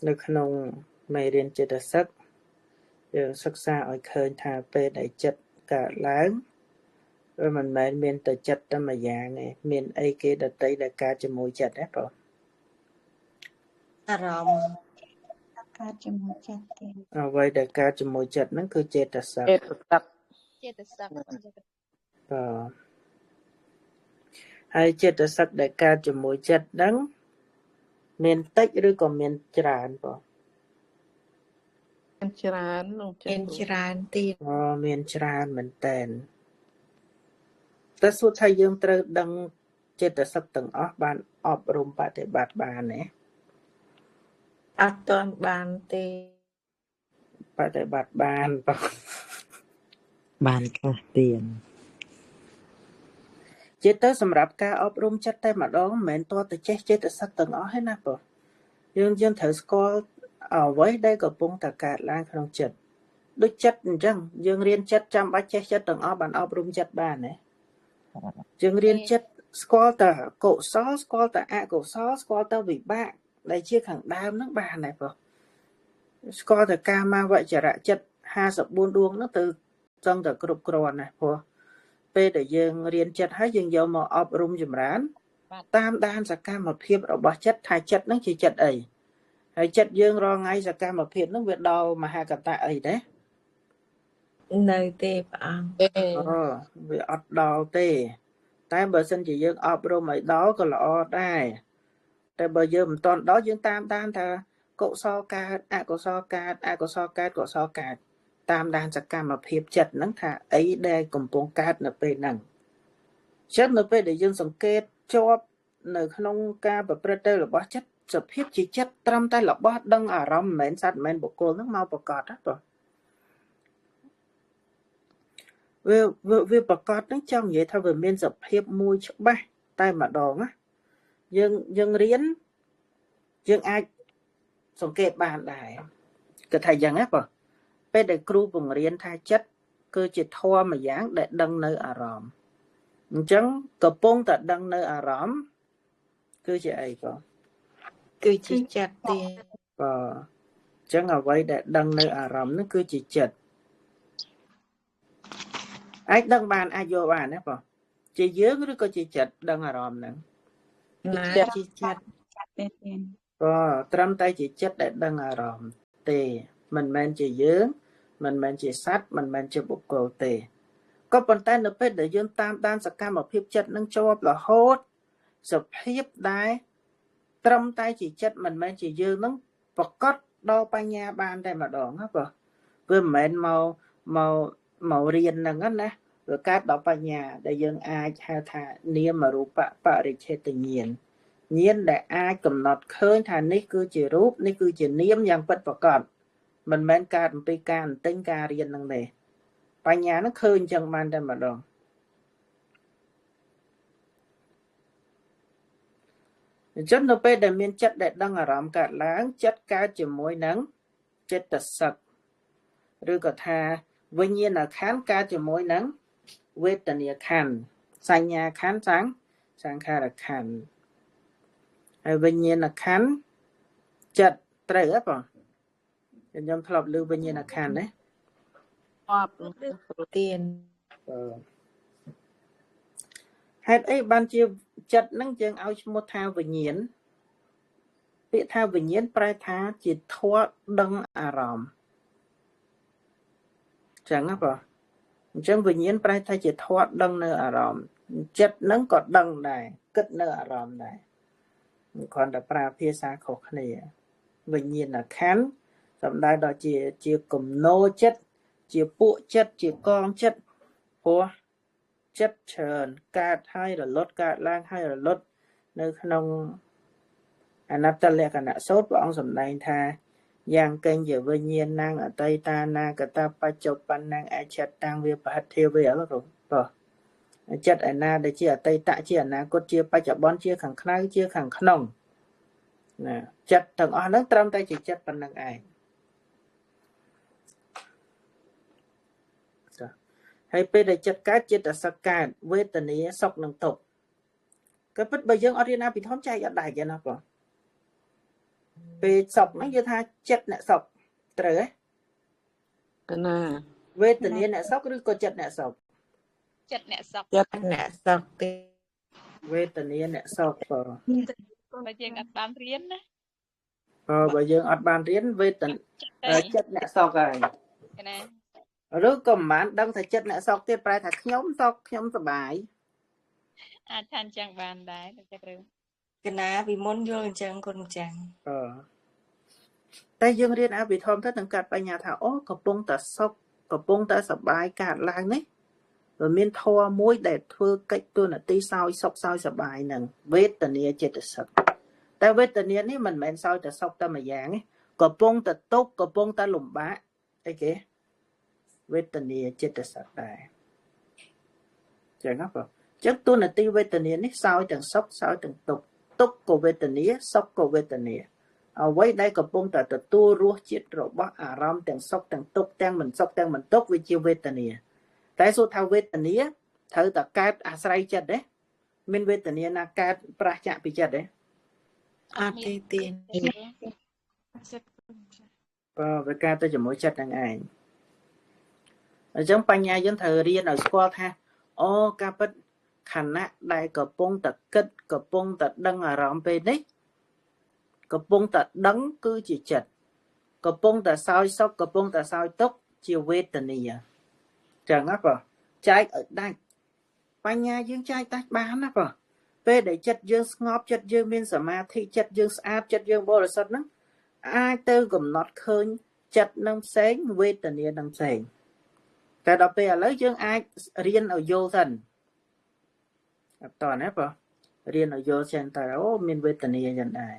នៅក្នុងមេរៀនចេតសិកយើងសិក្សាឲ្យឃើញថាពេលដែលចិត្តកើតឡើងវាមិនមែនមានតែចិត្តតែមួយយ៉ាងទេមានអីគេដតីដែលកើតជាមួយចិត្តទេបងអារម្មណ៍កើតជាមួយចិត្តទេអ្វីដែលកើតជាមួយចិត្តហ្នឹងគឺចេតសិកចេតសិកចេតសិកបាទហើយចេតសិកដែលកើតជាមួយចិត្តហ្នឹងមានតិចឬក៏មានច្រើនបងមានច្រើនលោកមានច្រើនទៀតអូមានច្រើនមែនតើតែសួរថាយើងត្រូវដឹងចេតសិកទាំងអស់បានអប់រំបប្រតិបត្តិបានទេអត់ទាន់បានទេបប្រតិបត្តិបានបងបានខ្លះទៀតជាទៅសម្រាប់ការអប់រំចិត្តតែម្ដងមិនមែនតតែចេះចេតសិកទាំងអស់ទេណាបងយើងត្រូវស្គាល់អ្វីដែលកំពុងតែកើតឡើងក្នុងចិត្តដូចចិត្តអញ្ចឹងយើងរៀនចិត្តចាំបាច់ចេះចិត្តទាំងអស់បានអប់រំចិត្តបានទេយើងរៀនចិត្តស្គាល់តែកុសលស្គាល់តែអកុសលស្គាល់តែវិបាកដែលជាខាងដើមហ្នឹងបានដែរបងស្គាល់តែកាមាវចរៈចិត្ត54ដួងហ្នឹងទៅចង់តែគ្រប់គ្រាន់ណាព្រោះពេលដែលយើងរៀនចិត្តហើយយើងយកមកអប់រំចម្រើនតាមដានសកម្មភាពរបស់ចិត្តថាចិត្តហ្នឹងជាចិត្តអីហើយចិត្តយើងរាល់ថ្ងៃសកម្មភាពហ្នឹងវាដល់មហាកតៈអីទេនៅទេព្រះអង្គអូវាអត់ដល់ទេតែបើសិនជាយើងអប់រំឲ្យដល់ក៏ល្អដែរតែបើយើងមិនទាន់ដល់យើងតាមដានថាកុសលកើតអកុសលកើតអកុសលកើតកុសលកើតតាមដានសកម្មភាពចិត្តហ្នឹងថាអីដែលកំពុងកើតនៅពេលហ្នឹងចឹងនៅពេលដែលយើងសង្កេតជាប់នៅក្នុងការប្រព្រឹត្តទៅរបស់ចិត្តសភាពជាចិត្តត្រឹមតែរបស់ដឹងអារម្មណ៍មិនមែនសត្វមិនមែនបុគ្គលហ្នឹងមកប្រកបណាបងវាប្រកបហ្នឹងចង់និយាយថាវាមានសភាពមួយច្បាស់តែម្ដងណាយើងរៀនយើងអាចសង្កេតបានដែរគឺថាយ៉ាងណាបងពេលដែលគ្រូបង្រៀនថាចិត្តគឺជាធម៌មួយយ៉ាងដែលដឹងនៅអារម្មណ៍អញ្ចឹងកំពុងតែដឹងនៅអារម្មណ៍គឺជាអីបងគឺជាចិត្តទេបាទអញ្ចឹងអ្វីដែលដឹងនៅអារម្មណ៍ហ្នឹងគឺជាចិត្តអាចដឹងបានអាចយកបានណាបងជាយើងឬក៏ជាចិត្តដឹងអារម្មណ៍ហ្នឹងណាជាចិត្តទេបាទត្រឹមតែជាចិត្តដែលដឹងអារម្មណ៍ទេមិនមែនជាយើងមិនមែនជាសត្វមិនមែនជាបុគ្គលទេក៏ប៉ុន្តែនៅពេលដែលយើងតាមដានសកម្មភាពចិត្តនឹងជាប់រហូតសភាពដែលត្រឹមតែជាចិត្តមិនមែនជាយើងនឹងប្រកាសដល់បញ្ញាបានតែម្ដងណាបងវាមិនមែនមកមកមករៀនហ្នឹងណាវាកើតដល់បញ្ញាដែលយើងអាចហៅថានាមរូបបរិច្ឆេទញាណញាណដែលអាចកំណត់ឃើញថានេះគឺជារូបនេះគឺជានាមយ៉ាងពិតប្រាកដមិនមែនកើតអំពីការអន្ទិញការរៀនហ្នឹងទេបញ្ញាហ្នឹងឃើញអញ្ចឹងបានតែម្ដងអញ្ចឹងនៅពេលដែលមានចិត្តដែលដឹងអារម្មណ៍កើតឡើងចិត្តកើតជាមួយនឹងចិត្តសិកឬក៏ថាវិញ្ញាណខណ្ឌកើតជាមួយនឹងវេទនាខណ្ឌសញ្ញាខណ្ឌសង្ខារខណ្ឌហើយវិញ្ញាណខណ្ឌចិត្តត្រូវហ៎បងខ្ញុំធ្លាប់ឮវិញ្ញាណខណ្ឌណាធ្លាប់ទៀនហេតុអីបានជាចិត្តហ្នឹងយើងឲ្យឈ្មោះថាវិញ្ញាណពាក្យថាវិញ្ញាណប្រែថាជាធម៌ដឹងអារម្មណ៍ចឹងណាបងអញ្ចឹងវិញ្ញាណប្រែថាជាធម៌ដឹងនៅអារម្មណ៍ចិត្តហ្នឹងក៏ដឹងដែរគិតនៅអារម្មណ៍ដែរគ្រាន់តែប្រើភាសាខុសគ្នាវិញ្ញាណខណ្ឌសំដៅដល់ជាគំនោចិត្តជាពួកចិត្តជាកងចិត្តព្រោះចិត្តច្រើនកើតហើយរលត់កើតឡើងហើយរលត់នៅក្នុងអនត្តលក្ខណៈសូត្រព្រះអង្គសម្ដែងថាយ៉ាងកេញជាវិញ្ញាណងអតីតានាគតបច្ចុប្បន្នងអចិត្តតាំងវាបហិទ្ធាវេអលរុបចិត្តឯណាដែលជាអតីតជាអនាគតជាបច្ចុប្បន្នជាខាងក្រៅជាខាងក្នុងណាចិត្តទាំងអស់ហ្នឹងត្រឹមតែជាចិត្តប៉ុណ្្នឹងឯងហើយពេលដែលចិត្តកើតចិត្តអសកើតវេទនាសុខនិងទុក្ខក៏ពិតបើយើងអត់រៀនអភិធម្មចែកអត់ដាច់ទេណាបង ពេលសុខហ្នឹងយើងថាចិត្តអ្នកសុខត្រូវទេ កណា វេទនាអ្នកសុខឬក៏ចិត្តអ្នកសុខ ចិត្តអ្នកសុខ ចិត្តអ្នកសុខទេ វេទនាអ្នកសុខបើ បើយើងអត់បានរៀនណា បើយើងអត់បានរៀនវេទនាចិត្តអ្នកសុខហើយ ណា ឬក៏មិនបានដឹងថាចិត្តអ្នកសុខទៀតប្រែថាខ្ញុំសុខខ្ញុំសប្បាយ អាចថាអញ្ចឹងបានដែរតែគ្រូ កណាពីមុនយល់អញ្ចឹងគុណម្ចាស់ តែយើងរៀនអភិធម្មទៅនឹងកាត់បញ្ញាថាអូកំពុងតែសុខកំពុងតែសប្បាយកើតឡើងនេះវាមានធម៌មួយដែលធ្វើកិច្ចទូនាទីសោយសុខសោយសប្បាយនឹងវេទនាចិត្តសុខតែវេទនានេះមិនមែនសោយតែសុខតែមួយយ៉ាងទេកំពុងតែទុក្ខកំពុងតែលំបាកអីគេវេទនាចិត្តសុខដែរចឹងណាបងចឹងទូនាទីវេទនានេះសោយទាំងសុខសោយទាំងទុក្ខទុក្ខក៏វេទនាសុខក៏វេទនាអ្វីដែលកំពុងតែទទួលរសជាតិរបស់អារម្មណ៍ទាំងសុខទាំងទុក្ខទាំងមិនសុខទាំងមិនទុក្ខវាជាវេទនាតែសួរថាវេទនាត្រូវតែកើតអាស្រ័យចិត្តទេមានវេទនាណាកើតប្រះចាកពីចិត្តទេ អត់ទេទៀន បើវាកើតទៅជាមួយចិត្តហ្នឹងឯងអញ្ចឹងបញ្ញាយើងត្រូវរៀនឲ្យស្គាល់ថាអូការពិតខណៈដែលកំពុងតែគិតកំពុងតែដឹងអារម្មណ៍ពេលនេះកំពុងតែដឹងគឺជាចិត្តកំពុងតែសោយសុខកំពុងតែសោយទុក្ខជាវេទនាចឹងណាបងចែកឲ្យដាច់បញ្ញាយើងចែកដាច់បានណាបងពេលដែលចិត្តយើងស្ងប់ចិត្តយើងមានសមាធិចិត្តយើងស្អាតចិត្តយើងបរិសុទ្ធហ្នឹងអាចទៅកំណត់ឃើញចិត្តនឹងផ្សេងវេទនានឹងផ្សេងតែដល់ពេលឥឡូវយើងអាចរៀនឲ្យយល់សិនអត់តណាបងរៀនឲ្យយល់សិនតើអូមានវេទនាយ៉ាងដែរ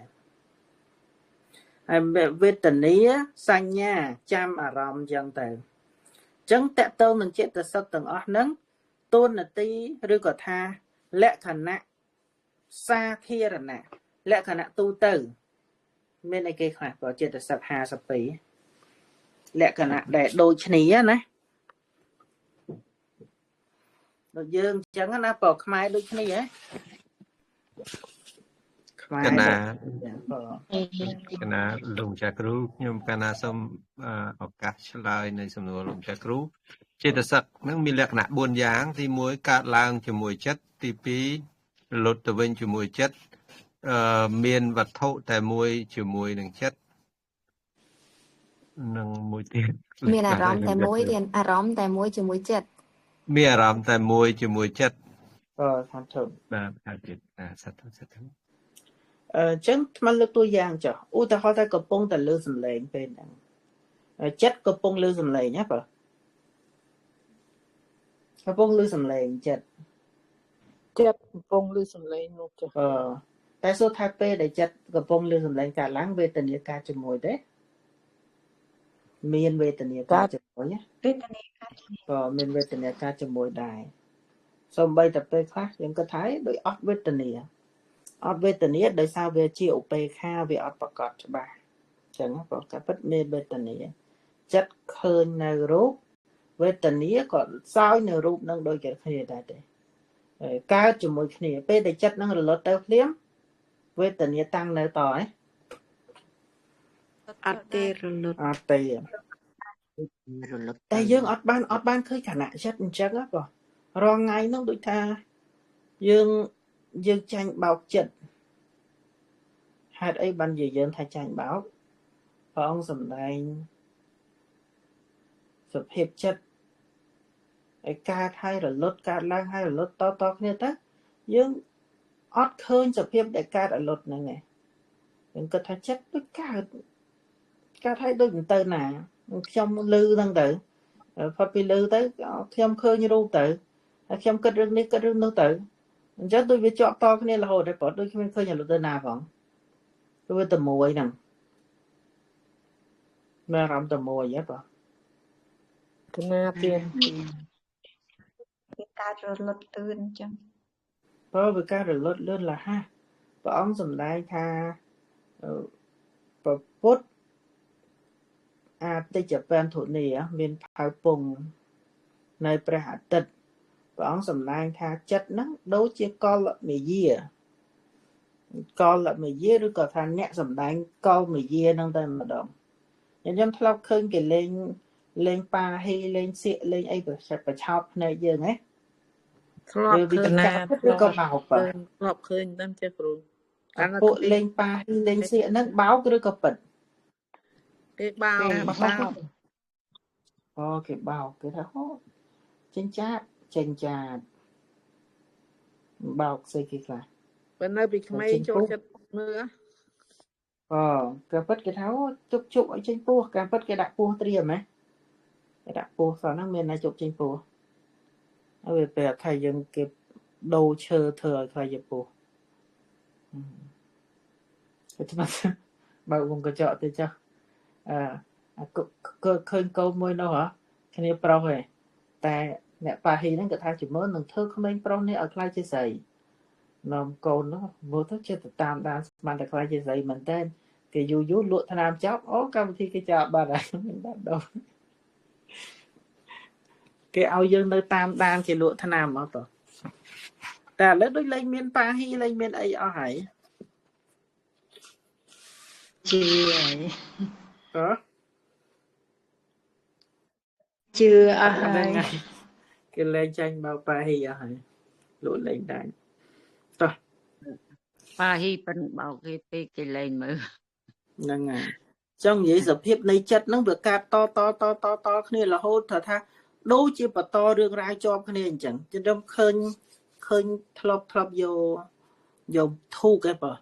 ហើយវេទនាសញ្ញាចាំអារម្មណ៍ចឹងទៅចឹងតកតងនឹងចិត្តសឹកទាំងអស់ហ្នឹងតួនាទីឬក៏ថាលក្ខណៈសាធារណៈលក្ខណៈទូទៅមានអីគេខ្លះបើចិត្តសឹក52លក្ខណៈដែលដូចគ្នាណាដូចយើងអញ្ចឹងណាបើខ្មែរដូចគ្នាហ៎ខ្មែរ កណាកណាលោកម្ចាស់គ្រូខ្ញុំកណាសូមឱកាសឆ្លើយនៃសំណួរលោកម្ចាស់គ្រូចេតសិកនឹងមានលក្ខណៈ4យ៉ាងទី1កើតឡើងជាមួយចិត្តទី2លុតទៅវិញជាមួយចិត្តមានវត្ថុតែមួយជាមួយនឹងចិត្តនិងមួយទៀត មានអារម្មណ៍តែមួយទៀតអារម្មណ៍តែមួយជាមួយចិត្ត មានអារម្មណ៍តែមួយជាមួយចិត្ត អឺសាធុ បាទហើយទៀតសាធុសាធុ អញ្ចឹងថ្មលើកតួយ៉ាងចុះឧទាហរណ៍ថាកំពុងតែលើសំឡេងពេលហ្នឹងចិត្តកំពុងលើសំឡេងណាបើកំពុងលើសំឡេងចិត្ត ចិត្តកំពុងលើសំឡេងនោះចា អឺតែសួរថាពេលដែលចិត្តកំពុងលើសំឡេងកើតឡើងវេទនាកើតជាមួយទេមានវេទនាកើតជាមួយណា វេទនាកើត ក៏មានវេទនាកើតជាមួយដែរសូម្បីតែពេលខ្លះយើងគិតថាដូចអត់វេទនាអត់វេទនាដោយសារវាជាឧបេក្ខាវាអត់ប្រកបច្បាស់អញ្ចឹងបើកាពិតមានវេទនាចិត្តឃើញនៅរូបវេទនាក៏សោយនៅរូបនឹងដូចគ្នាដែរទេកើតជាមួយគ្នាពេលដែលចិត្តនឹងរលត់ទៅភ្លាមវេទនាតាំងនៅតហ៎ អត់ទេរលត់ អត់ទេ រលត់ តែយើងអត់បានឃើញខណៈចិត្តអញ្ចឹងណាបងរាល់ថ្ងៃហ្នឹងដូចថាយើងយើងចាញ់បោកចិត្តហេតុអីបានជាយើងថាចាញ់បោកព្រះអង្គសម្ដែងសភាពចិត្តឲ្យកើតហើយរលត់កើតឡើងហើយរលត់តតគ្នាទៅយើងអត់ឃើញសភាពដែលកើតរលត់ហ្នឹងឯងយើងគិតថាចិត្តដូចកើតកើតហើយដូចមិនទៅណាខ្ញុំលឺហ្នឹងទៅផុតពីលឺទៅខ្ញុំឃើញរូបទៅហើយខ្ញុំគិតរឿងនេះគិតរឿងនោះទៅអញ្ចឹងដូចវាជាប់តគ្នារហូតដែរព្រោះដូចគ្មានឃើញរលត់ទៅណាផងវាតែមួយហ្នឹងមានអារម្មណ៍តែមួយហ៎បង កណាទៀន វាកើតរលត់លឿនអញ្ចឹង ព្រោះវាកើតរលត់លឿនលះព្រះអង្គសម្ដែងថាព្រះពុទ្ធអតិចបន្ទុនីមានផៅពងនៅព្រះអាទិត្យព្រះអង្គសម្ដែងថាចិត្តហ្នឹងដូចជាកលមាយា កលមយាឬក៏ថាអ្នកសំដែងកលមយានឹងតែម្ដងខ្ញុំធ្លាប់ឃើញគេលេងលេងប៉ាហ៊ីលេងសៀកលេងអីប្រឆោតភ្នែកយើងហ៎ ធ្លាប់ឃើញណា ឬក៏បោក ធ្លាប់ឃើញតាមចេះគ្រូ ពួកលេងប៉ាហ៊ីលេងសៀកហ្នឹងបោកឬក៏ពិត គេបោកបោក អូគេបោកគេថាអូចេញចាតចេញចាតបោកស្អីគេខ្លះ បើនៅពីក្មេងចូលចិត្តមើល អូការពិតគេថាអូជប់ជប់ឲ្យចេញពោះការពិតគេដាក់ពោះត្រៀមហ៎គេដាក់ពោះសោះហ្នឹងមានណាជប់ចេញពោះហើយវាពេលថាយើងគេដូរឈើធ្វើឲ្យខ្លាយជាពោះគេថាបើវងកញ្ចក់ទៅចុះអឺឃើញកូនមួយនោះហ៎គ្នាប្រុសហ៎តែអ្នកប៉ាហ៊ីហ្នឹងគាត់ថាជំរឿននឹងធ្វើក្មេងប្រុសនេះឲ្យខ្លាយជាស្រីនាំកូននោះមើលទៅចិត្តទៅតាមដានស្មានតែខ្លាយជាស្រីមែនតើគេយូរយូរលក់ថ្នាំចប់អូកម្មវិធីគេចោលបាត់ហើយមិនបាត់ដល់គេឲ្យយើងនៅតាមដានគេលក់ថ្នាំអត់តតែឥឡូវដូចលែងមានប៉ាហ៊ីលែងមានអីអស់ហើយ ជឿហើយ ហ៎ ជឿអស់ហើយ គេលែងចាញ់បោកប៉ាហ៊ីអស់ហើយលក់លែងដាច់តោះ ប៉ាហ៊ីប៉ិនបោកគេពេកគេលែងមើល ហ្នឹងហើយចង់និយាយសភាពនៃចិត្តហ្នឹងវាកើតតតតតតគ្នារហូតថាថាដូចជាបន្តរឿងរ៉ាវជាប់គ្នាអញ្ចឹងខ្ញុំឃើញឃើញធ្លាប់ធ្លាប់យកយកធូកឯងបើ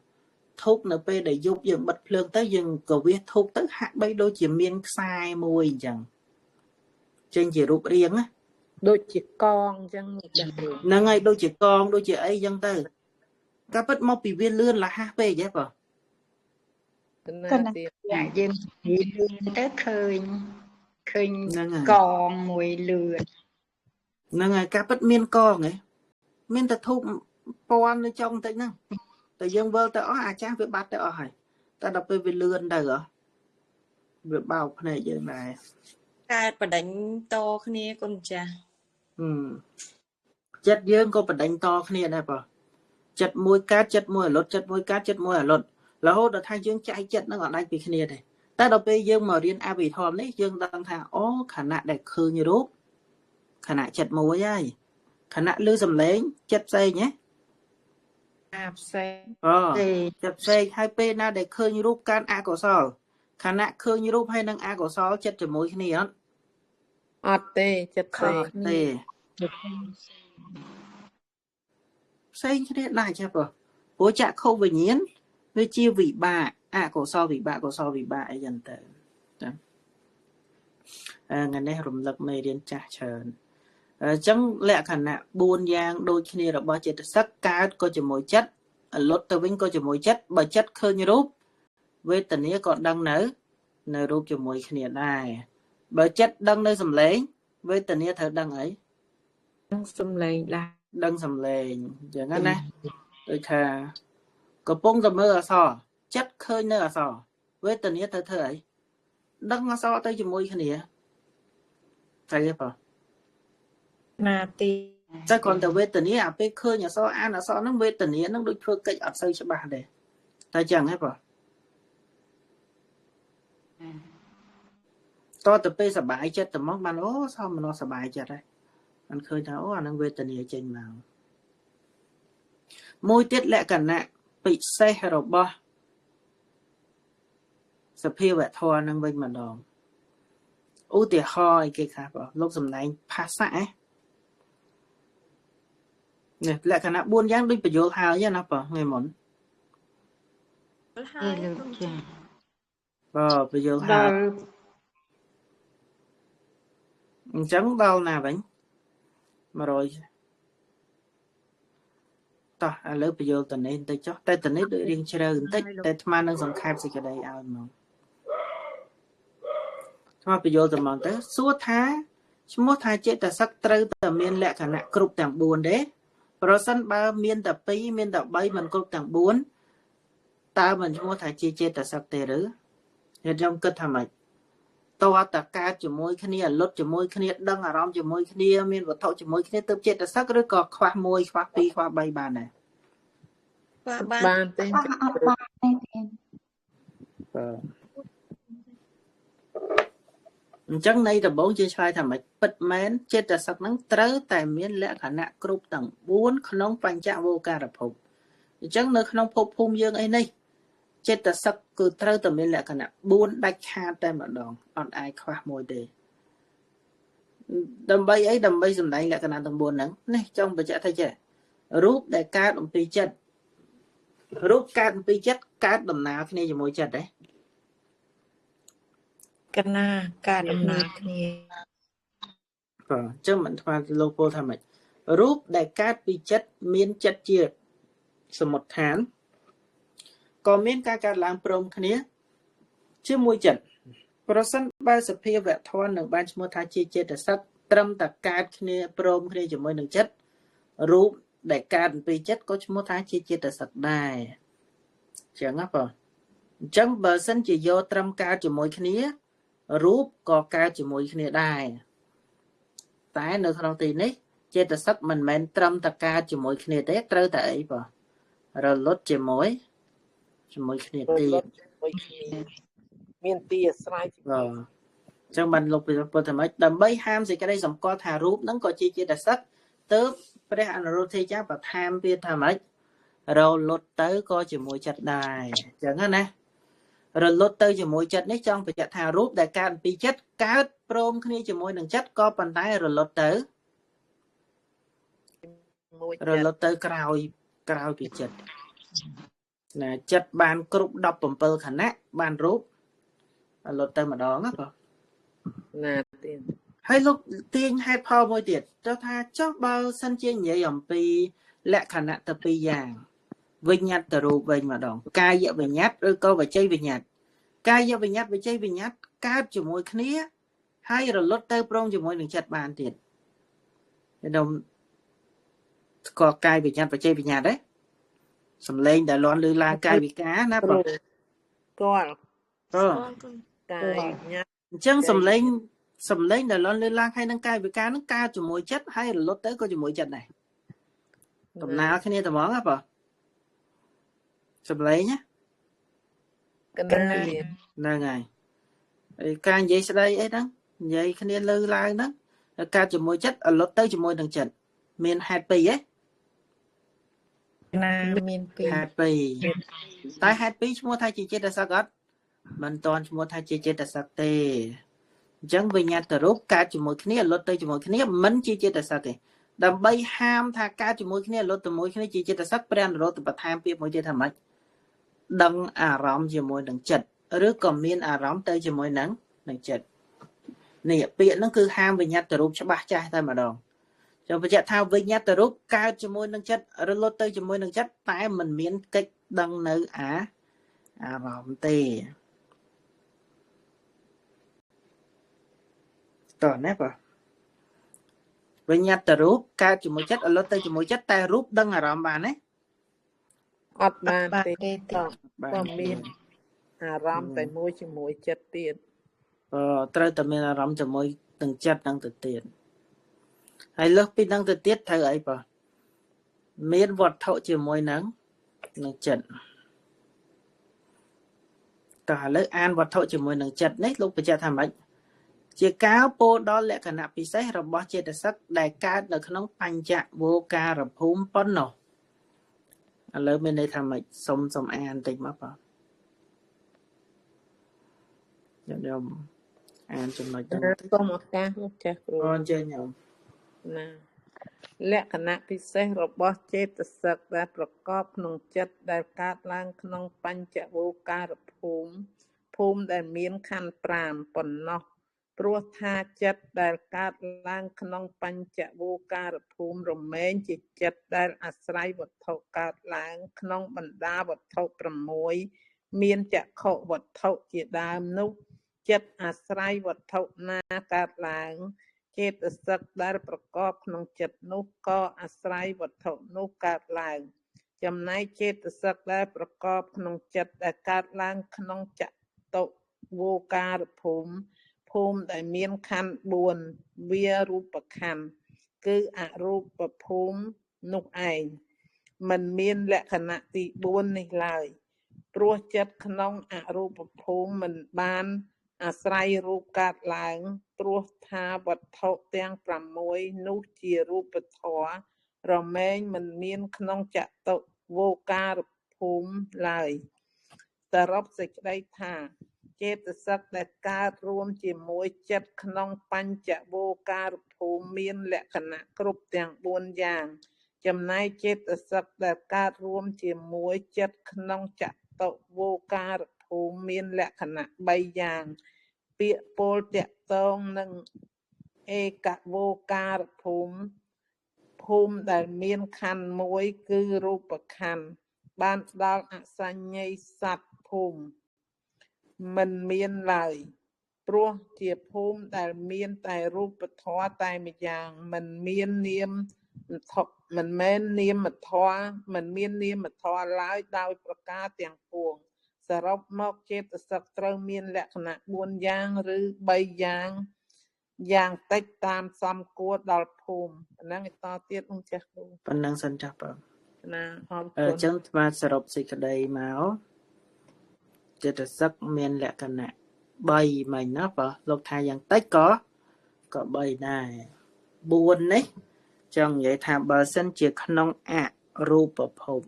ធូបនៅពេលដែលយប់យើងបិទភ្លើងទៅយើងក៏វាធូបទៅហាក់បីដូចជាមានខ្សែមួយអញ្ចឹងចេញជារូបរាងណា ដូចជាកងអញ្ចឹងចាស់ ហ្នឹងហើយដូចជាកងដូចជាអីអញ្ចឹងទៅការពិតមកពីវាលឿនលះពេកហ៎បើ កណា ទៀតយើងលឿនទៅឃើញឃើញកងមួយលឿន ហ្នឹងហើយការពិតមានកងហ៎មានតែធូបពណ៌នៅចុងបន្តិចហ្នឹងតែយើងវិលទៅអស់អាចាស់វាបាត់ទៅអស់ហើយតែដល់ពេលវាលឿនទៅហ៎វាបោកភ្នែកយើងដែរ កើតបដិញតគ្នាគុណចាស់ ចិត្តយើងក៏បដិញតគ្នាដែរបើចិត្តមួយកើតចិត្តមួយអលត់ចិត្តមួយកើតចិត្តមួយអលត់រហូតដល់ថាយើងចែកចិត្តនឹងអត់ដាច់ពីគ្នាទេតែដល់ពេលយើងមករៀនអភិធម្មនេះយើងដឹងថាអូខណៈដែលឃើញរូបខណៈចិត្តមួយហើយខណៈឮសំឡេងចិត្តផ្សេងហ៎ អាផ្សេង អូចិត្តផ្សេងហើយពេលណាដែលឃើញរូបកើតអកុសលខណៈឃើញរូបហើយនឹងអកុសលចិត្តជាមួយគ្នាអត់ អត់ទេចិត្តផ្សេង ទេផ្សេងគ្នាដែរចា៎ព្រោះចក្ខុវិញ្ញាណវាជាវិបាកអកុសលវិបាកកុសលវិបាកអីចឹងទៅចាថ្ងៃនេះរំលឹកមេរៀនចាស់ច្រើនអញ្ចឹងលក្ខណៈ4យ៉ាងដូចគ្នារបស់ចេតសិកកើតក៏ជាមួយចិត្តលត់ទៅវិញក៏ជាមួយចិត្តបើចិត្តឃើញរូបវេទនាក៏ដឹងនៅនៅរូបជាមួយគ្នាដែរបើចិត្តដឹងនៅសំឡេងវេទនាត្រូវដឹងអី ដឹងសំឡេងដែរ ដឹងសំឡេងអញ្ចឹងណាដូចថាកំពុងតែមើលអក្សរចិត្តឃើញនៅអក្សរវេទនាត្រូវធ្វើអីដឹងអក្សរទៅជាមួយគ្នាត្រូវទេបង ណាទី តែគ្រាន់តែវេទនាអាពេលឃើញអក្សរអានអក្សរហ្នឹងវេទនាហ្នឹងដូចធ្វើកិច្ចអត់សូវច្បាស់ទេតែចឹងហ៎បងតទៅពេលសប្បាយចិត្តទៅមកបានអូសមនោសប្បាយចិត្តហើយបានឃើញថាអូអាហ្នឹងវេទនាចេញមកមួយទៀតលក្ខណៈពិសេសរបស់សភាវធម៌ហ្នឹងវិញម្ដងឧទាហរណ៍អីគេខ្លះបងលោកសំដែងភាសានេះលក្ខណៈ4យ៉ាងដូចបញ្យល់ហើយណាបងថ្ងៃមុន ហើយលោកចា បាទបញ្យល់ហើយអញ្ចឹងដល់ណាវិញ100តោះឥឡូវបញ្យល់តនេះបន្តិចចុះតែតនេះដូចរៀងជ្រៅបន្តិចតែអាត្មានឹងសង្ខេបសេចក្តីឲ្យហ្មងអាត្មាបញ្យល់តែហ្មងទៅសួរថាឈ្មោះថាចេតសិកត្រូវតែមានលក្ខណៈគ្រប់ទាំង4ទេប្រសិនបើមានតែ2មានតែ3មិនគ្រប់ទាំង4តើមិនឈ្មោះថាជាចេតសិកទេឬខ្ញុំគិតថាម៉េចតើតកើតជាមួយគ្នាលុតជាមួយគ្នាដឹងអារម្មណ៍ជាមួយគ្នាមានវត្ថុជាមួយគ្នាទើបចេតសិកឬក៏ខ្វះ1ខ្វះ2ខ្វះ3បានដែរ បាន បានទេ ខ្វះអត់បានទេទេ បាទ អញ្ចឹងនៃដំបូងជាឆ្លើយថាម៉េច ពិតមែន ចេតសិកហ្នឹងត្រូវតែមានលក្ខណៈគ្រប់ទាំង4ក្នុងបញ្ចវោការភព។ អញ្ចឹងនៅក្នុងភពភូមិយើងអីនេះ ចេតសិកគឺត្រូវតែមានលក្ខណៈ4ដាច់ខាតតែម្ដង អត់អាចខ្វះមួយទេ។ ដើម្បីអី ដើម្បីសម្ដែងលក្ខណៈទាំង4ហ្នឹងនេះ ចង់បញ្ជាក់ថាចេះ រូបដែលកើតអំពីចិត្ត រូបកើតអំពីចិត្ត កើតដំណើរគ្នាជាមួយចិត្តទេ កណា កើតដំណើរគ្នា បាទ។ អញ្ចឹងមិនថ្មលោកពោលថាម៉េច រូបដែលកើតពីចិត្ត មានចិត្តជាសមុទ្ឋាន ក៏មានការកើតឡើងព្រមគ្នាជាមួយចិត្ត ប្រសិនបើសភាវៈធម៌នឹងបានឈ្មោះថាជាចេតសិក ត្រឹមតែកើតគ្នាព្រមគ្នាជាមួយនឹងចិត្ត រូបដែលកើតពីចិត្តក៏ឈ្មោះថាជាចេតសិកដែរ អញ្ចឹងណាបង។ អញ្ចឹងបើសិនជាយកត្រឹមកើតជាមួយគ្នា រូបក៏កើតជាមួយគ្នាដែរ តែនៅក្នុងទីនេះ ចេតសិកមិនមែនត្រឹមតែកើតជាមួយគ្នាទេ ត្រូវតែអីបង រលត់ជាមួយគ្នាទៀត ជាមួយគ្នា មានទីអាស្រ័យ បាទ។ អញ្ចឹងបានលោកពុទ្ធថាម៉េច ដើម្បីហាមសេចក្តីសម្គាល់ថារូបហ្នឹងក៏ជាចេតសិក ទើបព្រះអនុរុទ្ធិចាបន្ថែមទៀតថាម៉េច រលត់ទៅក៏ជាមួយចិត្តដែរ អញ្ចឹងណា។ រលត់ទៅជាមួយចិត្តនេះ ចង់បញ្ជាក់ថារូបដែលកើតពីចិត្ត កើតព្រមគ្នាជាមួយនឹងចិត្ត ក៏ប៉ុន្តែរលត់ទៅ មួយ រលត់ទៅក្រោយក្រោយពីចិត្តណា ចិត្តបានគ្រប់17ខណៈ បានរូបរលត់ទៅម្ដងណាបង ណាទៀត។ ហើយលោកទាញហេតុផលមួយទៀត ចុះថាចុះបើសិនជានិយាយអំពីលក្ខណៈទៅពីរយ៉ាង វិញ្ញាតរូបវិញម្ដង កាយវិញ្ញាតឬក៏វចីវិញ្ញាត កាយវិញ្ញាតវចីវិញ្ញាតកើតជាមួយគ្នា ហើយរលត់ទៅព្រមជាមួយនឹងចិត្តបានទៀត ខ្ញុំស្គាល់កាយវិញ្ញាតវចីវិញ្ញាតទេ សំឡេងដែលលន់លឺឡើងកាយវិការណាបង ស្គាល់ បាទ កាយវិញ្ញាត។ អញ្ចឹងសំឡេងដែលលន់លឺឡើងហើយនឹងកាយវិការនឹងកើតជាមួយចិត្ត ហើយរលត់ទៅក៏ជាមួយចិត្តដែរ ដំណើរគ្នាត្មងណាបង សំឡេងណា កណា ហ្នឹងហើយ ហើយការនិយាយស្ដីអីហ្នឹង និយាយគ្នាលឺឡើងហ្នឹង កើតជាមួយចិត្ត រលត់ទៅជាមួយនឹងចិត្ត មានហេតុពីរហ៎ ណា មានពីរ ហេតុពីរ តែហេតុពីរឈ្មោះថាជាចេតសិកអត់ មិនតាន់ឈ្មោះថាជាចេតសិកទេ។ អញ្ចឹងវិញ្ញាតរូបកើតជាមួយគ្នា លត់ទៅជាមួយគ្នា មិនជាចេតសិកទេ ដើម្បីហាមថាកើតជាមួយគ្នា លត់ទៅមួយគ្នាជាចេតសិក ព្រះអនុរុទ្ធបន្ថែមពាក្យមួយទៀតថាម៉េច ដឹងអារម្មណ៍ជាមួយនឹងចិត្ត ឬក៏មានអារម្មណ៍ទៅជាមួយនឹងចិត្ត នេះពាក្យហ្នឹងគឺហាមវិញ្ញាតរូបច្បាស់ចាស់តែម្ដង។ ចាំបញ្ជាក់ថាវិញ្ញាតរូបកើតជាមួយនឹងចិត្ត រលត់ទៅជាមួយនឹងចិត្ត តែមិនមានកិច្ចដឹងនៅអារម្មណ៍ទេ តោះណាបង។ វិញ្ញាតរូបកើតជាមួយចិត្ត រលត់ទៅជាមួយចិត្ត តែរូបដឹងអារម្មណ៍បានទេ អត់បានទេ ទេ ក៏មានអារម្មណ៍តែមួយជាមួយចិត្តទៀត ត្រូវតែមានអារម្មណ៍ជាមួយនឹងចិត្តហ្នឹងទៅទៀត ហើយលើសពីហ្នឹងទៅទៀតត្រូវអីបង មានវត្ថុជាមួយនឹងចិត្ត។ តោះឥឡូវអានវត្ថុជាមួយនឹងចិត្តនេះ លោកបញ្ជាក់ថាម៉េច ជាការពោលដល់លក្ខណៈពិសេសរបស់ចេតសិកដែលកើតនៅក្នុងបញ្ចវោការភូមិប៉ុណ្ណោះ។ ឥឡូវមានន័យថាម៉េច សុំអានតិចមកបង ខ្ញុំអានចំណុចហ្នឹង សូមឱកាសលោកចាស់គ្រូ អញ្ជើញខ្ញុំ ណា លក្ខណៈពិសេសរបស់ចេតសិកដែលប្រកបក្នុងចិត្ត ដែលកើតឡើងក្នុងបញ្ចវោការភូមិ ភូមិដែលមានខណ្ឌ5ប៉ុណ្ណោះ ព្រោះថាចិត្តដែលកើតឡើងក្នុងបញ្ចវោការភូមិរមែងជាចិត្តដែលអាស្រ័យវត្ថុកើតឡើងក្នុងបណ្ដាវត្ថុ6 មានចក្ខុវត្ថុជាដើមនោះ ចិត្តអាស្រ័យវត្ថុណាកើតឡើង ចេតសិកដែលប្រកបក្នុងចិត្តនោះក៏អាស្រ័យវត្ថុនោះកើតឡើង ចំណែកចេតសិកដែលប្រកបក្នុងចិត្តដែលកើតឡើងក្នុងចតុវោការភូមិ ភូមិដែលមានខណ្ឌ4 វារូបខណ្ឌ គឺអរូបភូមិនោះឯង មិនមានលក្ខណៈទី4នេះឡើយព្រោះចិត្តក្នុងអរូបភូមិមិនបានអាស្រ័យរូបកើតឡើងព្រោះថាវត្ថុទាំង6នោះជារូបធម៌រមែងមិនមានក្នុងចតុវោការភូមិឡើយសរុបសេចក្តីថាចេតសិកដែលកើតរួមជាមួយចិត្តក្នុងបញ្ចវោការភូមិមានលក្ខណៈគ្រប់ទាំង4យ៉ាងចំណែកចេតសិកដែលកើតរួមជាមួយចិត្តក្នុងចតុវោការភូមិមានលក្ខណៈ3យ៉ាងពាក្យពោលតាក់ទងនឹងឯកវោការភូមិភូមិដែលមានខណ្ឌមួយគឺរូបខណ្ឌបានដល់អសញ្ញ័យសត្វភូមិមិនមានឡើយព្រោះជាភូមិដែលមានតែរូបធម៌តែម្យ៉ាងមិនមាននាមមិនមែននាមធម៌មិនមាននាមធម៌ឡើយដោយប្រការទាំងពួងសរុបមកចេតសិកត្រូវមានលក្ខណៈ4យ៉ាងឬ3យ៉ាងយ៉ាងតិចតាមសំគួរដល់ភូមិប៉ុណ្ណឹងឯតទៀតលោកចាស់គ្រូប៉ុណ្ណឹងសិនចាស់បងណាអរគុណអញ្ចឹងស្មាសរុបសេចក្តីមកចេតសិកមានលក្ខណៈ3មិញណាបើលោកថាយ៉ាងតិចក៏3ដែរ4នេះចង់និយាយថាបើសិនជាក្នុងអរូបភព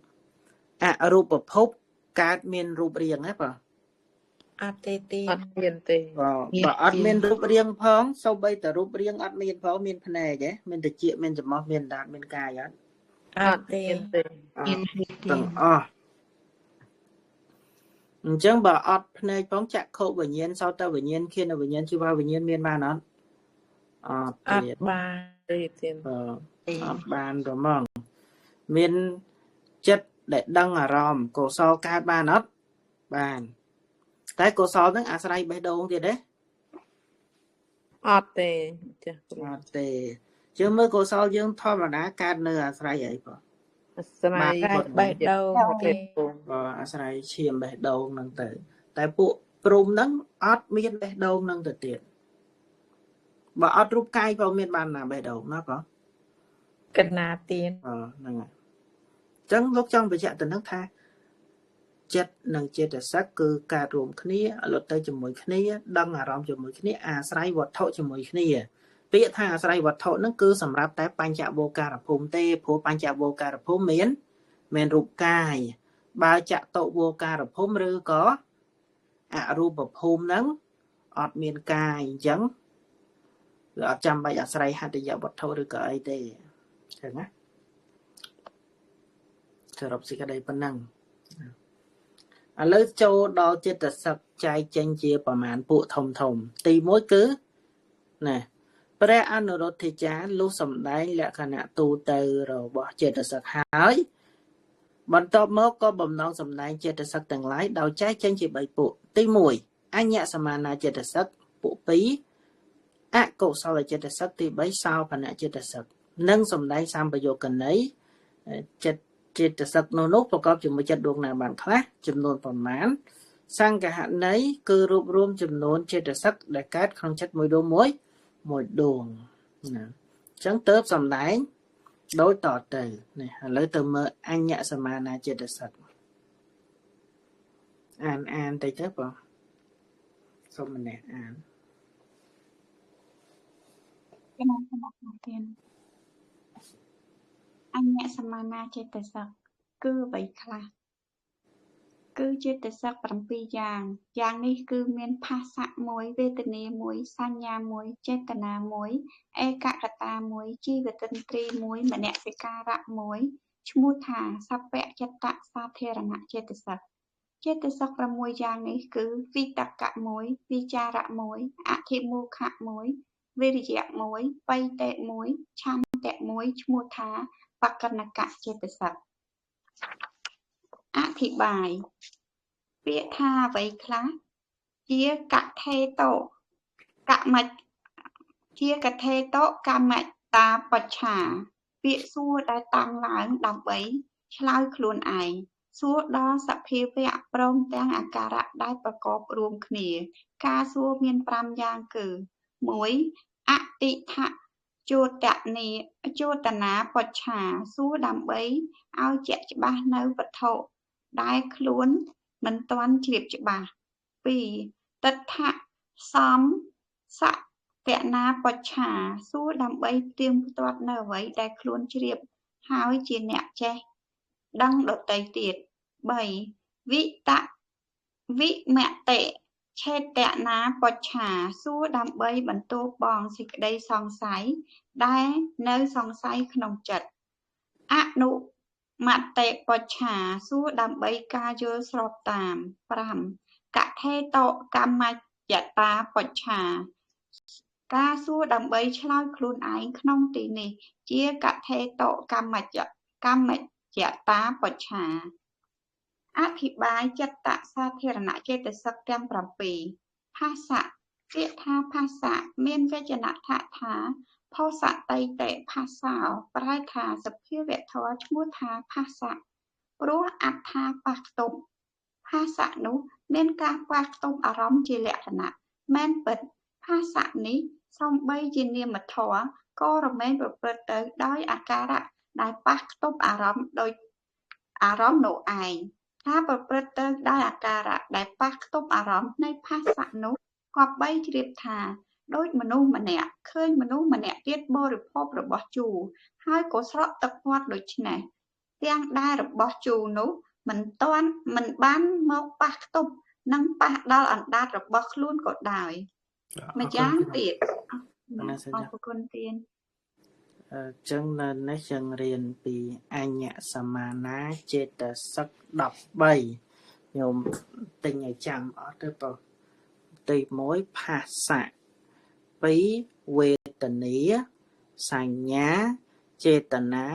អរូបភពកើតមានរូបរាងហ៎បើអត់ទេទេអត់មានទេបើអត់មានរូបរាងផងសូម្បីតែរូបរាងអត់មានផងមានភ្នែកហ៎មានត្រចៀកមានច្រមុះមានដាតមានកាយអត់អត់ទេទាំងអស់អញ្ចឹងបើអត់ភ្នែកផងចក្ខុវិញ្ញាណសោតវិញ្ញាណឃានវិញ្ញាណជីវវិញ្ញាណមានបានអត់អត់ទេអត់បានទេទេអត់បានប្រហ្មងមានចិត្តដែលដឹងអារម្មណ៍កុសលកើតបានអត់បានតែកុសលហ្នឹងអាស្រ័យបេះដូងទៀតទេអត់ទេចាស់អត់ទេជឿមើលកុសលយើងធម្មតាកើតនៅអាស្រ័យអីបងអាស្រ័យបេះដូងទេបើអាស្រ័យឈាមបេះដូងហ្នឹងទៅតែពួកព្រំហ្នឹងអត់មានបេះដូងហ្នឹងទៅទៀតបើអត់រូបកាយក៏មានបានណាបេះដូងណាបងកណាទៀនហ្នឹងហើយអញ្ចឹងលោកចង់បញ្ជាក់ទៅនឹងថាចិត្តនិងចេតសិកគឺការរួមគ្នាលត់ទៅជាមួយគ្នាដឹងអារម្មណ៍ជាមួយគ្នាអាស្រ័យវត្ថុជាមួយគ្នាពាក្យថាអាស្រ័យវត្ថុហ្នឹងគឺសម្រាប់តែបញ្ចវោការភូមិទេព្រោះបញ្ចវោការភូមិមានរូបកាយបើចតុវោការភូមិឬក៏អរូបភូមិហ្នឹងអត់មានកាយអញ្ចឹងវាអត់ចាំបាច់អាស្រ័យហត្ថយវត្ថុឬក៏អីទេឃើញណាសរុបសេចក្តីប៉ុណ្ណឹងឥឡូវចូលដល់ចេតសិកចែកចេញជាប្រមាណពួកធំធំទី1គឺណាព្រះអនុរុទ្ធិចារលុះសម្ដែងលក្ខណៈទូទៅរបស់ចេតសិកហើយបន្ទាប់មកក៏បំណងសម្ដែងចេតសិកទាំងឡាយដោយចែកចេញជា3ពួកទី1អញ្ញសមានាចេតសិកពួក2អកុសលចេតសិកទី3សោភនចេតសិកនិងសម្ដែងសម្បយោគន័យចិត្តចេតសិកនោះប្រកបជាមួយចិត្តដួងណាបានខ្លះចំនួនប្រមាណសង្កហន័យគឺរួបរួមចំនួនចេតសិកដែលកើតក្នុងចិត្តមួយដួងមួយដួងណាអញ្ចឹងទៅសម្ដែងដូចតទៅនេះឥឡូវទៅមើលអញ្ញសមានាចេតសិកអានតិចទៅបងសូមម្នាក់អានខ្ញុំសូមអរគុណទៀតអញ្ញសមានាចេតសិកគឺអ្វីខ្លះគឺចេតសិក7យ៉ាងយ៉ាងនេះគឺមានផាសៈ1វេទនា1សញ្ញា1ចេតនា1ឯកកតា1ជីវតិន្ទ្រី1មនសិការៈ1ឈ្មោះថាសពចិត្តសាធារណៈចេតសិកចេតសិក6យ៉ាងនេះគឺវិតកៈ1វិចារៈ1អធិមោខៈ1វិរិយៈ1បៃតេ1ឆន្ទៈ1ឈ្មោះថាបកណកៈចេតសិកអធិប្បាយពាក្យថាអ្វីខ្លះជាកថេតោកម្មជាកថេតោកម្មតាបច្ឆាពាក្យសួរដែលតាំងឡើងដើម្បីឆ្លើយខ្លួនឯងសួរដល់សភាវៈព្រមទាំងអាការៈដែលប្រកបរួមគ្នាការសួរមាន5យ៉ាងគឺ1អតិថ ជោតនីជោតនាបុច្ឆាសួរដើម្បីឲ្យជាក់ច្បាស់នៅវត្ថុដែលខ្លួនមិនទាន់ជ្រាបច្បាស់2ទិដ្ឋៈសំសតនាបុច្ឆាសួរដើម្បីផ្ទៀងផ្ទាត់នៅអ្វីដែលខ្លួនជ្រាបហើយជាអ្នកចេះដឹងដទៃទៀត3វិតវិមតិឆេតនាបុច្ឆាសួរដើម្បីបន្ទោបង់សេចក្តីសង្ស័យដែលនៅសង្ស័យក្នុងចិត្តអនុមតិបុច្ឆាសួរដើម្បីការយល់ស្របតាម5កថេតកម្មយតាបុច្ឆាការសួរដើម្បីឆ្លើយខ្លួនឯងក្នុងទីនេះជាកថេតកម្មយតាបុច្ឆាអធិប្បាយចិត្តសាធារណចេតសិកទាំង7ភាសៈពាក្យថាភាសៈមានវចនៈថាផោសតិតិភាសោប្រែថាសភាវធម៌ឈ្មោះថាភាសៈព្រោះអត្ថាប៉ះខ្ទប់ភាសៈនោះមានការប៉ះខ្ទប់អារម្មណ៍ជាលក្ខណៈមែនពិតភាសៈនេះសំបីជានាមធម៌ក៏រមែងប្រព្រឹត្តទៅដោយអាការៈដែលប៉ះខ្ទប់អារម្មណ៍ដោយអារម្មណ៍នោះឯងថាប្រព្រឹត្តទៅដោយអាការៈដែលប៉ះខ្ទប់អារម្មណ៍នៃភាសៈនោះគប្បីជ្រាបថាដូចមនុស្សម្នាក់ឃើញមនុស្សម្នាក់ទៀតបរិភោគរបស់ជូរហើយក៏ស្រក់ទឹកមាត់ដូច្នេះទាំងដែលរបស់ជូរនោះមិនទាន់មិនបានមកប៉ះខ្ទប់និងប៉ះដល់អណ្ដាតរបស់ខ្លួនក៏ដោយម្យ៉ាងទៀតអរគុណទៀនអញ្ចឹងនៅនេះយើងរៀនពីអញ្ញសមានាចេតសិក13ខ្ញុំទិញឲ្យចាំអត់ទេបងទី1ភាសៈ2វេទនាសញ្ញាចេតនា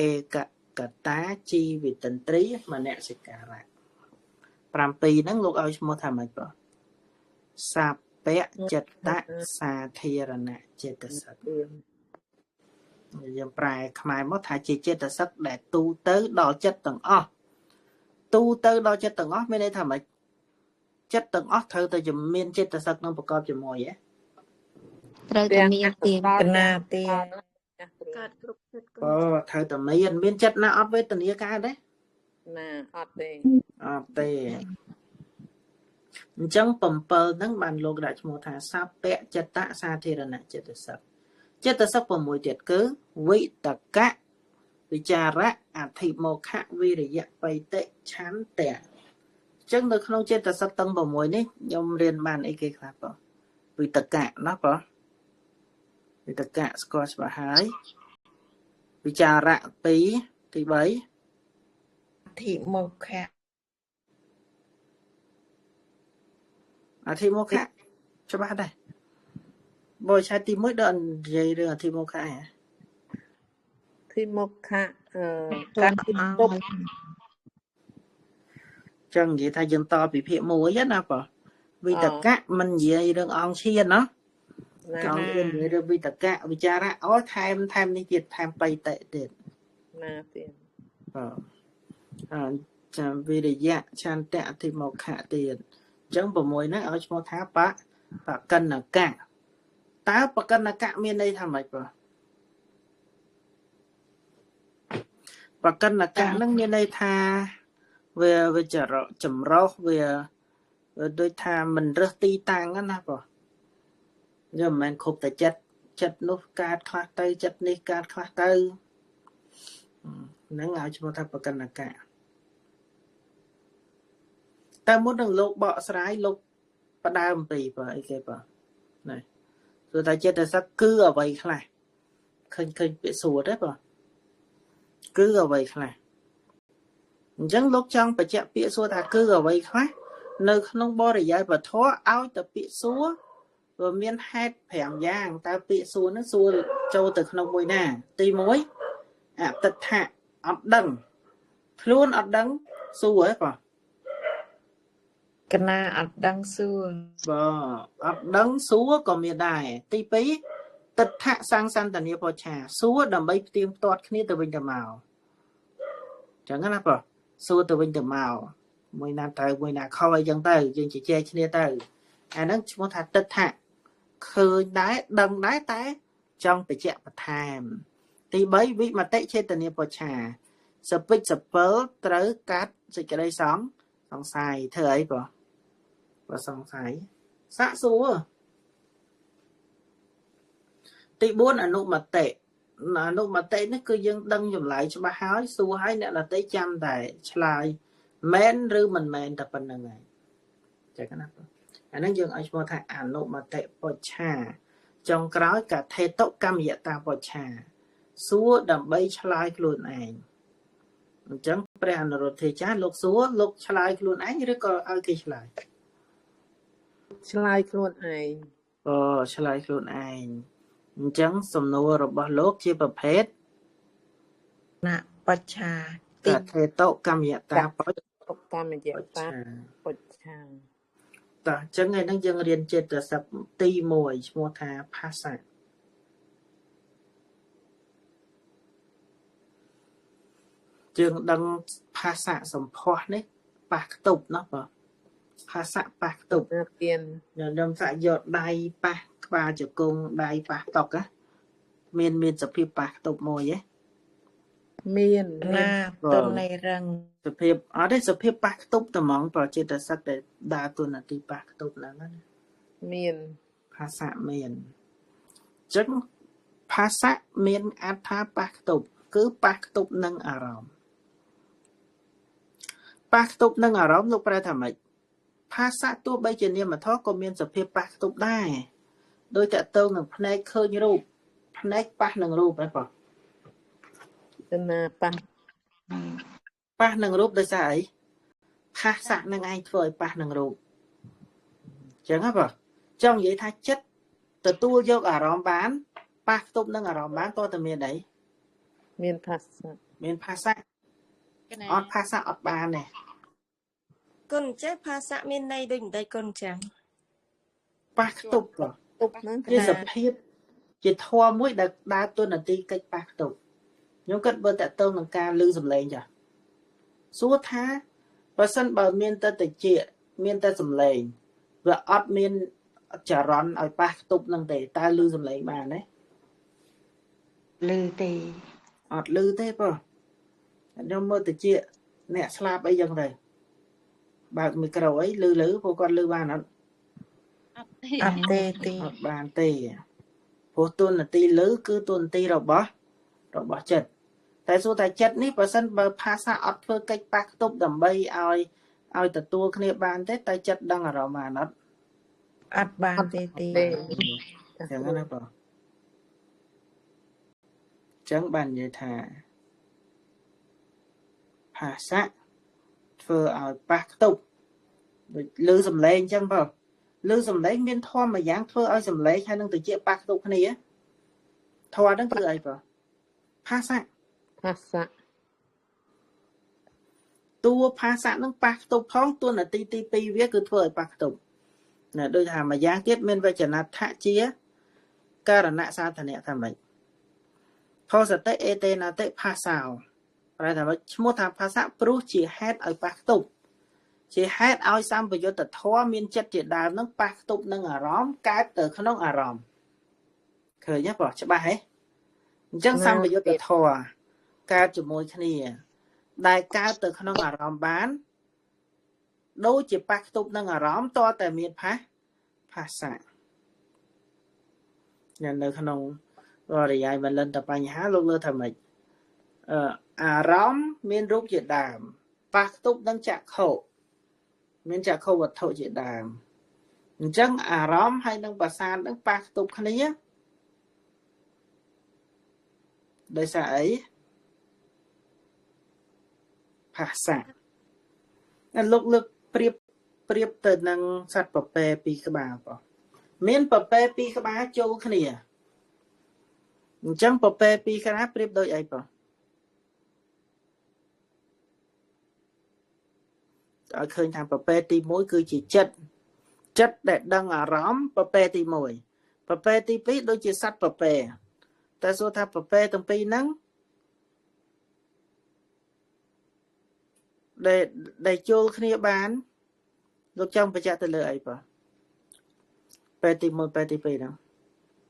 ឯកកតាជីវិតន្ទ្រីមនសិការៈ7ហ្នឹងលោកឲ្យឈ្មោះថាម៉េចបងសពៈចិត្តសាធារណចេតសិកយើងប្រែខ្មែរមកថាជាចេតសិកដែលទូទៅដល់ចិត្តទាំងអស់ទូទៅដល់ចិត្តទាំងអស់មានន័យថាម៉េចចិត្តទាំងអស់ត្រូវតែមានចេតសិកនឹងប្រកបជាមួយហ៎ត្រូវតែមានទៀតកណាទៀតកើតគ្រប់ចិត្តអូត្រូវតែមានចិត្តណាអត់វេទនាកើតទេណាអត់ទេអត់ទេអញ្ចឹង7ហ្នឹងបានលោកដាក់ឈ្មោះថាសពៈចិត្តសាធារណចេតសិកចេតសិក6ទៀតគឺវិតកៈវិចារៈអធិមោខៈវិរិយៈបៃតិឆន្ទៈអញ្ចឹងនៅក្នុងចេតសិកទាំង6នេះខ្ញុំរៀនបានអីគេខ្លះបងវិតកៈណាបងវិតកៈស្គាល់ច្បាស់ហើយវិចារៈ2ទី3អធិមោខៈអធិមោខៈច្បាស់ដែរបើឆាទី1ដល់និយាយរឿងអធិមោខៈហ៎អធិមោខៈការគប់ចឹងនិយាយថាយើងតពីភាគ1ណាបងវិតកៈមិននិយាយរឿងអង្គឈានណាចង់រៀននិយាយរឿងវិតកៈវិចារៈអូថែមនេះទៀតថែមបៃតិទៀតណាទៀតបាទអចាំវិរិយៈឆន្ទៈអធិមោខៈទៀតអញ្ចឹង6ហ្នឹងឲ្យឈ្មោះថាបកណ្ណកៈតើបកណ្ណកៈមានន័យថាម៉េចបងបកណ្ណកៈហ្នឹងមានន័យថាវាចម្រុះវាដូចថាមិនរើសទីតាំងណាបងយើងមិនមែនគ្រប់តែចិត្តនោះកើតខ្លះទៅចិត្តនេះកើតខ្លះទៅហ្នឹងឲ្យឈ្មោះថាបកណ្ណកៈតែមុននឹងលោកបកស្រាយលោកផ្ដើមពីបើអីគេបងណាគឺថាចេតសិកគឺអ្វីខ្លះឃើញពាក្យសួរទេបងគឺអ្វីខ្លះអញ្ចឹងលោកចង់បញ្ជាក់ពាក្យសួរថាគឺអ្វីខ្លះនៅក្នុងបរិយាយពធឲ្យតែពាក្យសួរវាមានហេតុ5យ៉ាងតើពាក្យសួរហ្នឹងសួរចូលទៅក្នុងមួយណាទី1អតិថៈអត់ដឹងខ្លួនអត់ដឹងសួរហ៎បងកណាអត់ដឹងសួរបាទអត់ដឹងសួរក៏មានដែរទី2ទិដ្ឋៈសង្សន្តនាបច្ឆាសួរដើម្បីផ្ទៀងផ្ទាត់គ្នាទៅវិញទៅមកអញ្ចឹងណាបងសួរទៅវិញទៅមកមួយណាត្រូវមួយណាខុសអីចឹងទៅយើងជជែកគ្នាទៅអាហ្នឹងឈ្មោះថាទិដ្ឋៈឃើញដែរដឹងដែរតែ ចង់បញ្ជាក់បន្ថែមទី3វិមតិចេតនាបច្ឆាសពិចសពិលត្រូវកាត់សេចក្តីសង្ស័យធ្វើអីបើសង្ស័យសាកសួរទី4អនុមតិអនុមតិនេះគឺយើងដឹងចម្លើយច្បាស់ហើយសួរឲ្យអ្នកដទៃចាំតែឆ្លើយមែនឬមិនមែនតែប៉ុណ្្នឹងហើយចឹងណាអាហ្នឹងយើងឲ្យឈ្មោះថាអនុមតិបច្ឆាចុងក្រោយកថេតុកម្មយតាបច្ឆាសួរដើម្បីឆ្លើយខ្លួនឯងអញ្ចឹងព្រះអនុរុទ្ធេចាលោកសួរលោកឆ្លើយខ្លួនឯងឬក៏ឲ្យគេឆ្លើយឆ្លើយខ្លួនឯងអូឆ្លើយខ្លួនឯងអញ្ចឹងសំណួររបស់លោកជាប្រភេទណបច្ឆាទីកថេតុកម្មយតាបច្កម្មយតាបច្ឆាតោះអញ្ចឹងថ្ងៃហ្នឹងយើងរៀនចេតសិកទី1ឈ្មោះថាភាសាយើងដឹងភាសាសម្ផស្សនេះប៉ះខ្ទប់ណោះបងភាសាប៉ះខ្ទប់ខ្ញុំសាក់យកដៃប៉ះក្បាលជង្គង់ដៃប៉ះតុកមានសភាពប៉ះខ្ទប់មួយហ៎មានណាទុននៃរឹងសភាពអត់ទេសភាពប៉ះខ្ទប់ត្មងប្រជាតសិកដែលដើរតួនាទីប៉ះខ្ទប់ហ្នឹងណាមានភាសាមានអញ្ចឹងភាសាមានអត្ថថាប៉ះខ្ទប់គឺប៉ះខ្ទប់នឹងអារម្មណ៍ប៉ះខ្ទប់នឹងអារម្មណ៍លោកប្រែថាម៉េចភាសាទោះបីជានាមធម៌ក៏មានសភាពប៉ះខ្ទប់ដែរដោយតកតងនឹងភ្នែកឃើញរូបភ្នែកប៉ះនឹងរូបហ៎បងណាប៉ះនឹងរូបដោយសារអីភាសានឹងឯងធ្វើឲ្យប៉ះនឹងរូបអញ្ចឹងហ៎បងចង់និយាយថាចិត្តទទួលយកអារម្មណ៍បានប៉ះខ្ទប់នឹងអារម្មណ៍បានតើតើមានអីមានភាសាមានភាសាអត់ភាសាអត់បានទេគុណចេះភាសាមានន័យដូចម្ដេចគុណចាំប៉ះខ្ទប់បងហ្នឹងជាសភាពជាធម៌មួយដែលដើរតួនាទីកិច្ចប៉ះខ្ទប់ខ្ញុំគិតបើតកតងនឹងការឮសំឡេងចាសួរថាបើសិនបើមានតែតិចមានតែសំឡេងវាអត់មានចរន្តឲ្យប៉ះខ្ទប់នឹងទេតើឮសំឡេងបានទេឮទេអត់ឮទេបងខ្ញុំមើលតិចអ្នកស្លាប់អីចឹងទៅបើកមីក្រូអីឮឮពួកគាត់ឮបានអត់អត់ទេទេអត់បានទេព្រោះតួនាទីឮគឺតួនាទីរបស់ចិត្តតែសួរថាចិត្តនេះបើសិនបើភាសាអត់ធ្វើកិច្ចប៉ះខ្ទប់ដើម្បីឲ្យទទួលគ្នាបានទេតែចិត្តដឹងអារម្មណ៍បានអត់អត់បានទេទេចឹងណាបងចឹងបាននិយាយថាភាសាធ្វើឲ្យប៉ះខ្ទប់ដូចឮសំឡេងចឹងបងឮសំឡេងមានធម៌មួយយ៉ាងធ្វើឲ្យសំឡេងហើយនឹងតិចប៉ះខ្ទប់គ្នាធម៌ហ្នឹងគឺអីបងភាសាភាសាតួភាសានឹងប៉ះខ្ទប់ផងតួនាទីទី2វាគឺធ្វើឲ្យប៉ះខ្ទប់ណាដូចថាមួយយ៉ាងទៀតមានវចនដ្ឋៈជាករណសាធនៈថាម៉េចផសតិអេតេនតិភាសាប្រែថាម៉េចឈ្មោះថាភាសាព្រោះជាហេតុឲ្យប៉ះខ្ទប់ជាហេតុឲ្យសម្បយុទ្ធធម៌មានចិត្តជាដើមនឹងប៉ះខ្ទប់នឹងអារម្មណ៍កើតទៅក្នុងអារម្មណ៍ឃើញទេបងច្បាស់ហ៎អញ្ចឹងសម្បយុទ្ធធម៌កើតជាមួយគ្នាដែលកើតទៅក្នុងអារម្មណ៍បានដូចជាប៉ះខ្ទប់នឹងអារម្មណ៍តតែមានភាសានៅក្នុងបរិយាយមលិនតបញ្ហាលោកលើថាម៉េចអារម្មណ៍មានរូបជាដើមប៉ះខ្ទប់នឹងចក្ខុមានចក្ខុវត្ថុជាដើមអញ្ចឹងអារម្មណ៍ហើយនឹងប្រសាទនឹងប៉ះខ្ទប់គ្នាដោយសារអីភាសាលោកលើកប្រៀបទៅនឹងសត្វពពែពីរក្បាលបងមានពពែពីរក្បាលចូលគ្នាអញ្ចឹងពពែពីរក្បាលប្រៀបដូចអីបងឲ្យឃើញថាពពែទី1គឺជាចិត្តចិត្តដែលដឹងអារម្មណ៍ពពែទី1ពពែទី2ដូចជាសត្វពពែតែសួរថាពពែទាំងពីរហ្នឹងដែលចូលគ្នាបានលោកចង់បញ្ជាក់ទៅលើអីបង ពេលទី1ពេលទី2ហ្នឹង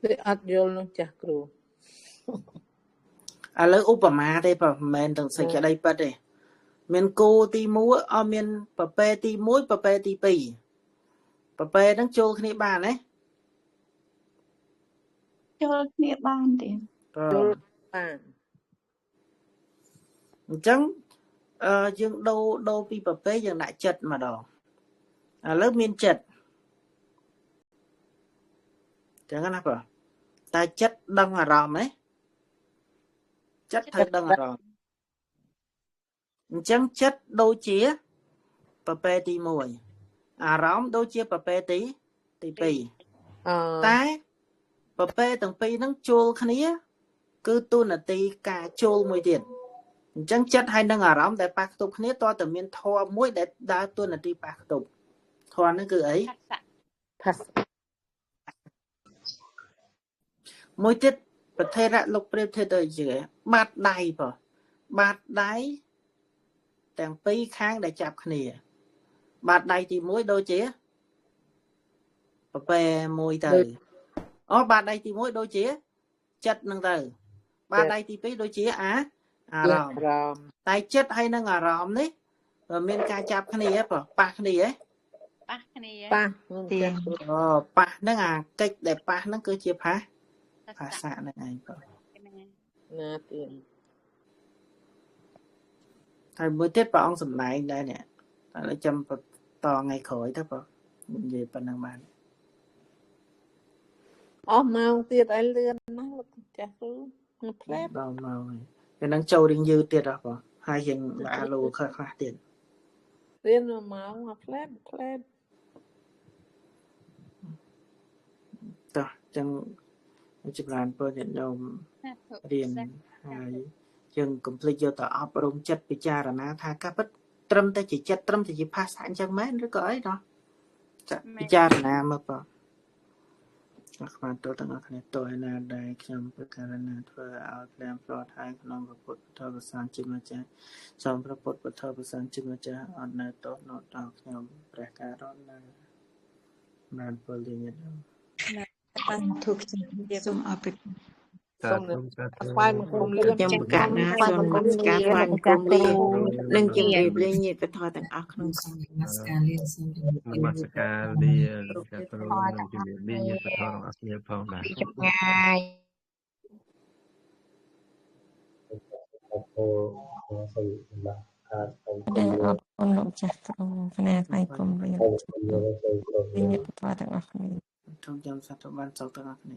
គឺអត់យល់នោះចាស់គ្រូឥឡូវឧបមាទេបើមិនមែនទាំងសេចក្តីពិតទេមានគោទី1អត់មានប្រពែទី1ប្រពែទី2ប្រពែហ្នឹងចូលគ្នាបានទេចូលគ្នាបានទេចូលបានអញ្ចឹងយើងដូរពីប្រពែយើងដាក់ចិត្តម្ដងឥឡូវមានចិត្តចឹងណាបងតែចិត្តដឹងអារម្មណ៍ទេចិត្តត្រូវដឹងអារម្មណ៍អញ្ចឹងចិត្តដូចជាប្រពែទី1អារម្មណ៍ដូចជាប្រពែទី2តែប្រពែទាំងពីរហ្នឹងចូលគ្នាគឺទូនាទីការចូលមួយទៀតអញ្ចឹងចិត្តហើយនឹងអារម្មណ៍ដែលប៉ះខ្ទប់គ្នាតើតែមានធម៌មួយដែលដើរទូនាទីប៉ះខ្ទប់ធម៌ហ្នឹងគឺអីផាសមួយទៀតប្រធេរៈលោកប្រៀបធៀបទៅជាបាតដៃបងបាតដៃទាំងពីរខាងដែលចាប់គ្នាបាតដៃទី1ដូចជាប្រពែមួយទៅអូបាតដៃទី1ដូចជាចិត្តនឹងទៅបាតដៃទី2ដូចជាអារម្មណ៍តែចិត្តហើយនឹងអារម្មណ៍នេះមានការចាប់គ្នាបងប៉ះគ្នាហ៎ប៉ះគ្នាប៉ះទៀតអូប៉ះហ្នឹងអាកិច្ចដែលប៉ះហ្នឹងគឺជាផាសៈហ្នឹងឯងបងណាទៀតហើយមួយទៀតព្រះអង្គសម្ដែងដែរនេះតែឥឡូវចាំបន្តថ្ងៃក្រោយទៅបងនិយាយប៉ុណ្ណឹងបានអស់ម៉ោងទៀតឲ្យលឿនណាស់លោកចាស់គ្រូផ្លែដល់ម៉ោងហើយពេលហ្នឹងចូលរៀងយឺតទៀតហ៎បងហើយរៀងអាឡូខ្លះទៀតរៀនមួយម៉ោងមកផ្លែផ្លែតោះចឹងចម្រើនពរញាតិញោមរៀនហើយយើងកុំភ្លេចយកទៅអប់រំចិត្តពិចារណាថាការពិតត្រឹមតែជាចិត្តត្រឹមតែជាភាសាអញ្ចឹងមែនឬក៏អីណោះចាពិចារណាមើលបងអរគុណដល់ទាំងអស់គ្នាទោះឯណាដែលខ្ញុំប្រកាសណាធ្វើឲ្យផ្លាំងផ្លោតហើយក្នុងព្រះពុទ្ធធម៌ប្រសងជាម្ចាស់សូមព្រះពុទ្ធធម៌ប្រសងជាម្ចាស់អត់នៅទោសនោះដល់ខ្ញុំព្រះការុណាបានពលញាតិញោមធុកសូមអរគុណសូមថ្វាយបង្គំលាខ្ញុំកណាសូមនមស្ការថ្វាយបង្គំលានិងជម្រាបលាញាតិពធទាំងអស់ក្នុងសូមនមស្ការលាសូមនមស្ការលាលោកគ្រូនិងជម្រាបលាញាតិពធទាំងអស់គ្នាផងដែរចម្ងាយអរគុណលោកចាស់គ្រូគណៈថ្វាយបង្គំលាញាតិពធទាំងអស់គ្នាសូមចាំសាធុបានសុខទាំងអស់គ្នា